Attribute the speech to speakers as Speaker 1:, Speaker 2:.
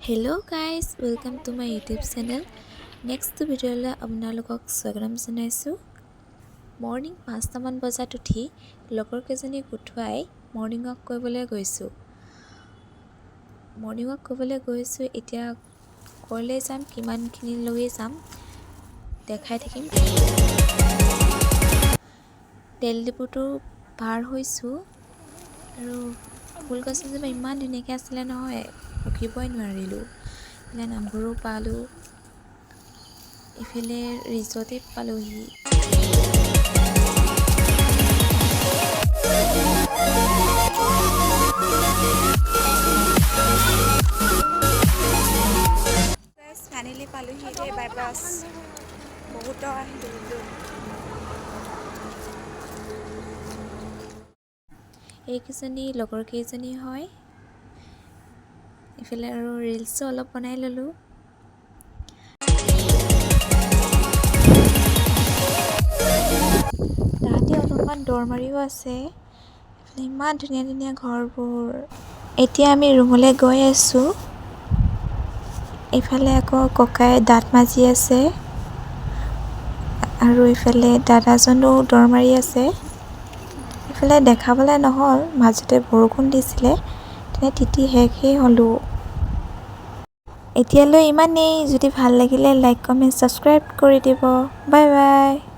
Speaker 1: Hello guys, welcome to my YouTube channel. Next ভিডিঅ'লৈ আপোনালোকক স্বাগতম জনাইছোঁ। মৰ্ণিং 5টামান বজাত উঠি লগৰ কেইজনীক উঠুৱাই মৰ্ণিং ৱাক কৰিবলৈ গৈছোঁ। মৰ্ণিং ৱাক কৰিবলৈ গৈছোঁ। এতিয়া ক'লৈ যাম, কিমানখিনিলৈকে যাম দেখাই থাকিম। তেল ডিপুটো পাৰ হৈছোঁ আৰু ফুল গছ এজোপা ইমান ধুনীয়াকৈ আছিলে নহয়, ৰখিবই নোৱাৰিলোঁ। ইফালে নামঘৰো পালোঁ, ইফালে ৰিজৰ্টে পালোহি।
Speaker 2: ফাইনেলি পালোহি দেই বাইপাছ। বহুত আহিলোঁ কিন্তু।
Speaker 1: এইকেইজনী লগৰ কেইজনী হয়। ইফালে আৰু ৰিলচো অলপ বনাই ল'লোঁ। তাহাঁতি অলপমান দৌৰ মাৰিও আছে। ইফালে ইমান ধুনীয়া ধুনীয়া ঘৰবোৰ। এতিয়া আমি ৰুমলৈ গৈ আছোঁ। ইফালে আকৌ ককাই দাঁত মাজি আছে আৰু ইফালে দাদাজনো দৌৰ মাৰি আছে। ইফালে দেখাবলৈ নহ'ল, মাজতে বৰষুণ দিছিলে, তেনে তিতি শেষেই হ'লোঁ। এতিয়ালৈ ইমানেই। যদি ভাল লাগিলে লাইক, কমেণ্ট, ছাবস্ক্ৰাইব কৰি দিব। Bye bye.